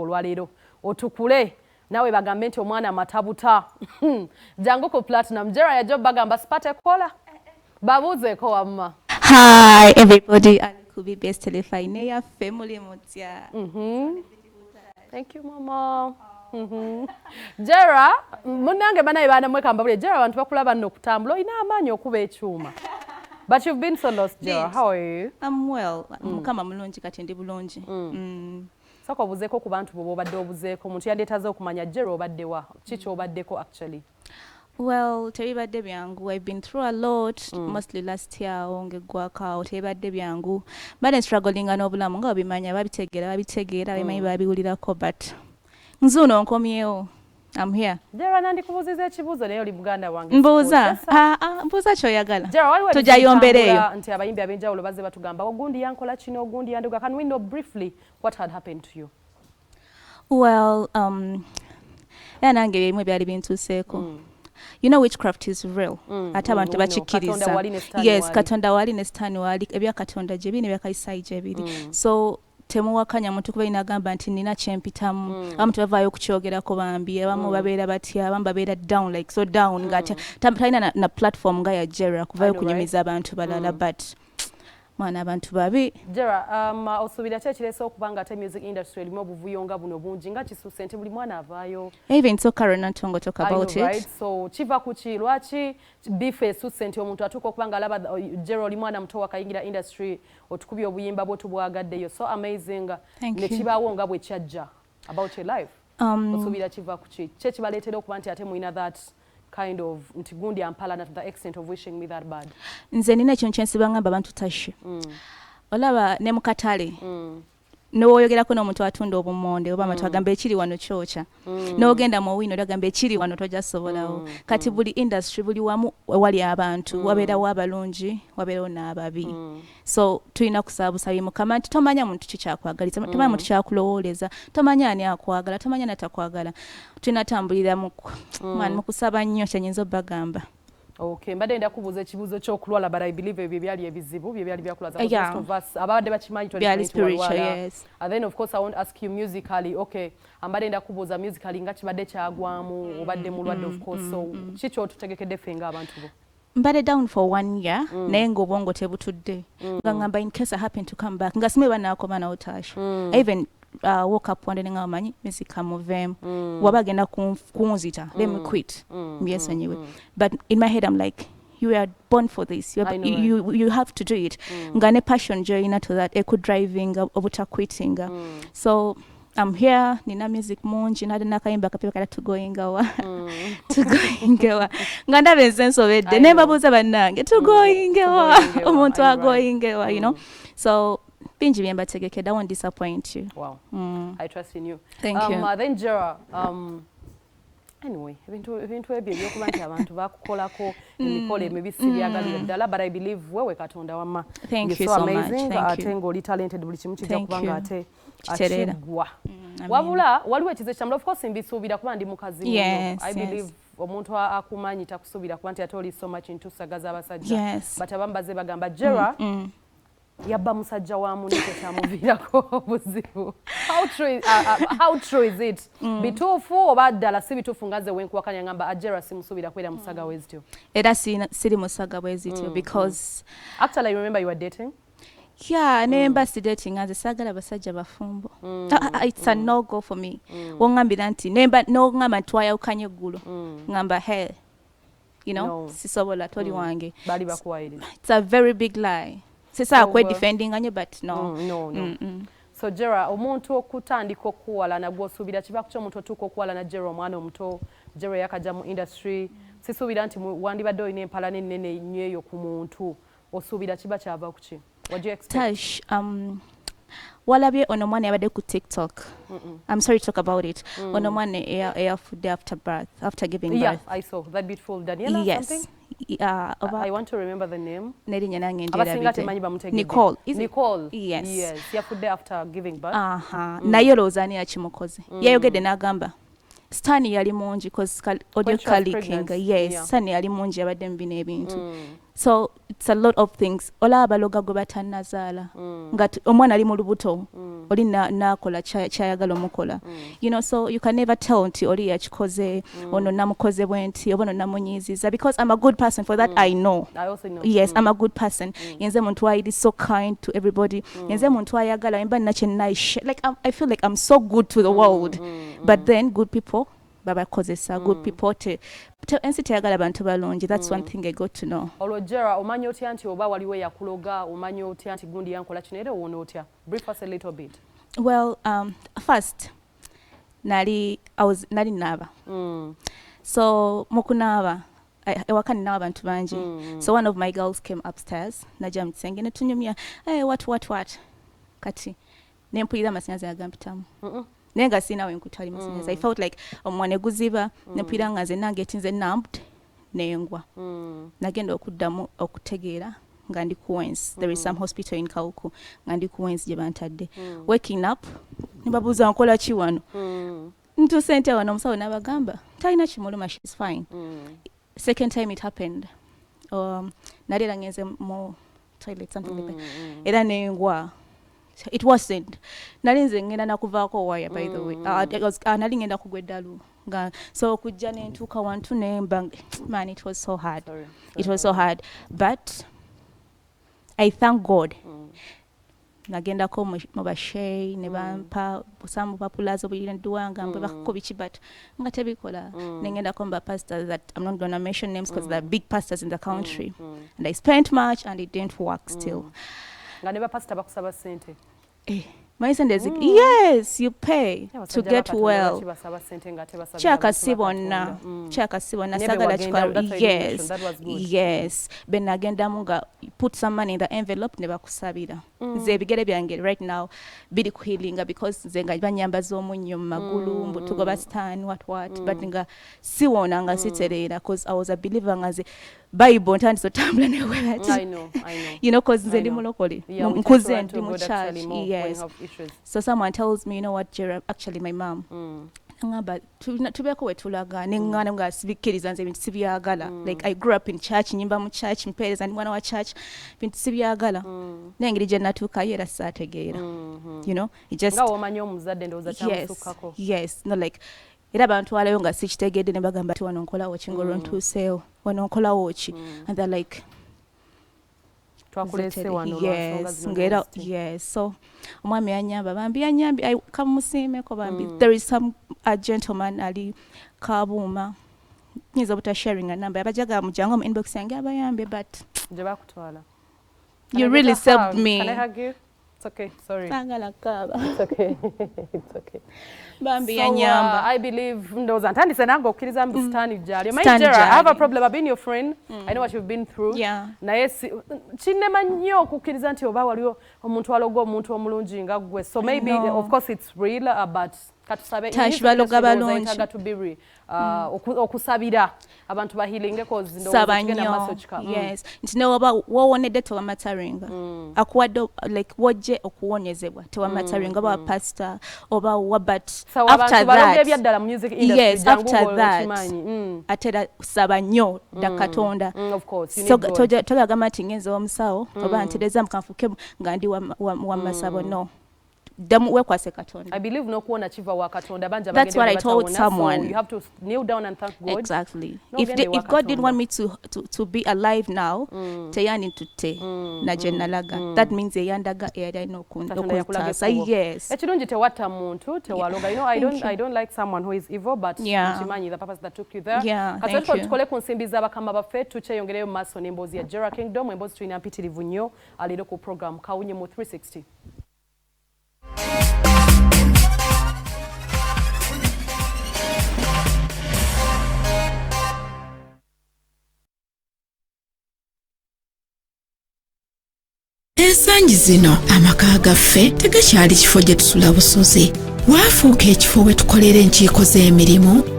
Olwaleero otukule naawe bagambe nti omwana matabuta. Jangu ku Platinum. Jera yajja bagamba sipatekola, babuuzeeko wamma. Hi everybody, ali ku BBS Telefine yaffe, muli mutya? Thank you, mama. Jera munnange, banaye baana mwekamba buli Jera abantu bakulaba nno okutambula olina amaanyi okuba ekyuma, but you've been so lost, Jera. How are you? I'm well. Mukama mulungi, kati ndi bulungi. Sooka obuzeeko ku bantu bwe bobadde obuzeeko. Omuntu yandyetaaze okumanya, Jera, obadde wa? Ki kyobaddeko actually? Well, tebibadde byangu. I've been through a lot, mostly last year awo ng'eggwako awo tebibadde byangu. Mbadde strugglinga n'obulamu nga babimanya, babitegeera, babitegeera, babimanyi, babiwulirako, but nzuuno nkomyewo. I'm here. Jera, nandikubuuziza ekibuuzo naye oli muganda wange. Mbuuza. Ah, ah, mbuuza ky'oyagala. Jera, waliwo Tujja yombera eyo. ebitambula nti abayimbi ab'enjawulo bazze batugamba ogundi yankola kino, ogundi yanduga. Can we know briefly what had happened to you? Well, era nange ebimu ebyali bintuuseeko. You know, witchcraft is real. Ate abantu we know. tebakikkiriza. Katonda wali ne Sitaani Yes, wali. Katonda wali ne Sitaani wali. Ebya Katonda gye biri n'ebya gye biri. So temuwakanya muntu kuba inagamba nti nina kyempitamu. Abamu tebavaayo okukyogerako bambi, abamu babeera batya, abamu babeera down, like so down nga talina na platform nga ya Jera kuvayo I know, right? kunyumiza abantu balala, but mwana, abantu babi. Jera, osuubira ki ekireese okuba nga ate music industry erimu obuvuyo nga buno bungi, nga kisuuse nti buli mwana avaayo? I even saw Karen Nantongo talk I know, about it. right? So kiva ku ki? Lwaki beef esusse nti omuntu atuuka okuba nga alaba Jera oli mwana muto wakayingira industry, otukubye obuyimba bwo tubwagaddeyo, so amazing, Thank ne you. kibaawo nga bwe kyajja about your life? Osuubira kiva ku ki? Ki ekibaleetera okuba nti ate mulina that kind of nti gundi ampalana to the extent of wishing me that bad? Nze nina ekintu kyensiba ngamba abantu, Tashi. Olaba ne mu katale, nowoyogerako n'omuntu atunda obumonde oba amatu, agamba ekiri wano kyokya. N'ogenda mu wino, agamba ekiri wano tojja sobolawo. Kati buli industry, buli wamu ewali abantu, wabeerawo abalungi, wabeerawo n'ababi. So tulina kusaba busabi Mukama nti tomanya muntu ki kyakwagaliza, tomanya muntu kyakulowooleza, tomanya ani akwagala, tomanya natakwagala. Tulina tambulira mu man, mu kusaba nnyo, kyenyinza obbagamba. Okay, mbadde nda kubuuza ekibuuzo ky'okulwala, but I believe ebyo byali ebizibu bye byali byakulwaza. Yeah. Most of us ababadde bakimanyi Byali 2020 spiritual, walwala. Yes. And then of course I won't ask you musically. Okay, ambadde nda kubuuza musically nga kibadde kyagwamu, obadde mulwadde of course. So ki kyotutegekedde ffe ng'abantu bo? Mbadde down for one year, naye ng'obwongo tebutudde, nga ngamba in case I happen to come back, nga simanyi banaakoma nawo, Tash. I even woke up one day nga omanyi music amuveemu, waba agenda kunzita, let me quit, mbyesonyiwe. But in my head I'm like, you are born for this, you, I are, know, you have to do it, nga ne passion gy'olina to that ekudrivinga obutaquitinga. So I'm here, nina music mungi, nade nakayimba akapya kala tugoingawa, tugoingewa, nga ndaba ensi ensobedde. I Ne know. mbabuuza bannange, tugoingewa? Tugoingewa, Omuntu I know, right. agoingewa? So bingi bye mbategekedde. I won't disappoint you. Wow. I trust in you. Thank you. Then Jera, anyway, ebintu ebyo ebyokuba nti abantu bakukolako emikolo emibi sibyagalira ddala, but I believe wewe Katonda wamma. Thank You're you so so much. amazing. Thank Ate you. ng'oli talented, buli kimu kijja Thank kuba nga you. ate Kitereera. akiggwa. Amen. Wabula waliwo ekizibu kyamula, of course mbisuubira kuba ndi mukazi muno. Yes, I yes. believe omuntu akumanyi takusuubira kuba nti ate oli so much into saga z'abasajja. But abamu bazze bagamba Jera yabba musajja wa munne, kyamuviirako obuzibu. How true is it? Bituufu oba ddala si bituufu? Nga nze wenkuwakanya ngamba Ajera simusuubira kubeera musaga wezityo. Era siri musaga bwe zityo because Actually, I remember you were dating. Yeah, nemba si dating, nze saagala basajja bafumbo. Ah, ah, it's a no go for me. Woŋŋambira nti nemba noŋŋamba nti twayawukanye eggulo, ŋŋamba hell, No. sisobola, toli wange. Baali bakuwayiriza. It's a very big lie. Sisobola So, kwedefendinga nnyo, but no. No. So Jera, omuntu okutandika okuwalana gw'osuubira kiba kuki omuntu otuuka okuwalana Jera, omwana omuto, Jera yakajja mu industry? Sisuubira nti wandibadde olina empalana ennene ennyo eyo ku muntu. Osuubira kiba kyava ku ki? What do you expect? Tash, walabye ono omwana yabadde ku TikTok? I'm sorry to talk about it. Ono omwana eyafudde after birth, after giving Yeah, birth. I saw that beautiful Daniela Yes. something. Oba I want to remember the name. Nerinnya nange Abasinga ndyerabidde. temanyi bamutegedde. Nicole, is it? Nicole. Yes. Yes, yafudde after giving birth. Aha. Naye olowooza ani yakimukoze? Yayogedde n'agamba Sitaani yali mungi 'cause audio When she was kalikinga. pregnant, Yes. yeah. Sitaani yali mungi, yabadde mu bino ebintu. So it's a lot of things. Olaba baloga gwe batannazaala, nga omwana ali mu lubuto, oli nakola kyayagala omukola. So you can never tell nti oli yakikoze, ono namukoze bwe nti, oba ono namunyiiziza, because I'm a good person. For that I know. I also know. Yes, I'm a good person. Yenze muntu ayiri so kind to everybody. Yenze muntu ayagala mba nina kye like I feel like I'm so good to the world. But then good people babakozesa, good people ensi teyagala bantu balungi. That's one thing I got to know. Olwo Jera, omanya otya nti oba waliwo eyakuloga? Omanya otya nti gundi yankola kino? Era owona otya? Brief us a little bit. Well, first nali I was nali naaba. So mu kunaaba, ewaka ninawo abantu bangi. So one of my girls came upstairs, najja mu kisenge ne tunyumya, "Hey, what, what, what?" Kati nempulira amasannyalaze agampitamu, naye nga sirina we nkutali masannyalaze. I felt like omumwa ne guziba, nempulira nga nze nange nze numbed, nengwa. Nagenda okuddamu okutegeera nga ndi ku Wens. There is some hospital in Kawuku, nga ndi ku Wens gye bantadde. Waking up, ne babuuza nkola ki wano, ntuuse ntya wano. Omusawo n'abagamba talina kimuluma, she's fine. Second time it happened, nali era ngenze mu toilet, something like that, era nengwa. It wasn't, nali nze ngenda nakuvaako waya, by the way. Nali ngenda kugwa eddalu nga so okujja nentuuka wantu nemba, man, it was so hard. Sorry. It was so hard, but I thank God. Nagendako mu basheikh ne bampa some bupapula obuyinduwa nga mbwe bakako biki, but nga tebikola. Nengendako mu bapastors that I'm not gonna mention names because they're big pastors in the country, and I spent much and it didn't work still. Nga ne bapasita bakusaba ssente? Eh, manyi sente yes, you pay to get well. Kyaka si bonna, kyaka si bonna. Sagala kikola. Yes, benagendamu nga put some money in the envelope ne bakusabira. Nze ebigere byange right now biri kuhealinga because nze nga banyambaza omunnyo mu magulu, mbu tugoba sitaani, what what, but nga siwona, nga sitereera, cause I was a believer, nga nze Bible ntandise otambula newebati, cause nze ndi mulokole, nkuze ndi mu church. Yes, so someone tells me, "You know what, Gerard," actually my mom, ngamba tubeeko we tulaga, neŋŋaana nga sibikkiriza, nze ebintu sibyagala. Like, I grew up in church, nyimba mu church, mpeereza, ndi mwana wa church, bintu sibyagala. Naye engeri gye natuukayo era saategeera. It just nga womanyi omuzadde ndowooza kyamusukkako. Yes, no, like era bantwalayo nga sikitegedde ne bagamba ti wano nkolawo ki, ng'olwo ntuuseewo, wano nkolawo ki? And they're like, twakuleese wano. Yes, ngera yes. So omwami yanyamba, bambi yanyambi, kamusiimeko bambi. There is some a gentleman ali Kabuuma, nyinza obutasharinga namba, abajaga mujangu mu inbox yange abayambye, but gye bakutwala. You really saved me. Can I hug you? It's okay. Sorry. Saagala kaaba. It's okay. It's okay. Bambi yanyamba. So, I believe ndowooza ntandise nange okkiriza mbu sitaani gyali. Omanyi, I have a problem. I've been your friend. I know what you've been through. Naye kinnema nnyo okukkiriza nti oba waliwo omuntu aloga omuntu omulungi nga ggwe. So maybe, of course it's real, but katusabe. Tash, baloga balungi. Okusabira abantu bahealinge. Saba nnyo, yes, nti newoba wowonedde tewamataringa, akuwadde like wojje okuwonyezebwa tewamataringa, oba wa pastor oba wa, but after that, yes, after that ate era saba nnyo dda Katonda. So togagamba nti ngenze omusawo oba ntereza mukanfuke nga ndi wa masabo. No, ddamu weekwase Katonda. I believe n'okuwona kiva wa Katonda. Banja. That's what I told someone. So you have to kneel down and thank God. Exactly. If God didn't want me to be alive now, teyanditutte na gye nalaga. That means eyandaga eyali alina okuntaasa. Yes. Ekirungi tewatta muntu, tewaloga. I don't like someone who is evil, but nkimanyi the purpose that took you there. Yeah, thank you. Tukole ku nsimbi z'abakama baffe, tukyeyongereyo mu maaso n'emboozi ya Jera Kingdom. Emboozi tulina mpitirivu nnyo leero ku program Kawunye mu 360. Ensangi zino amaka gaffe tegakyali kifo gye tusula busuzi, waafuuka ekifo we tukolera enkiiko z'emirimu.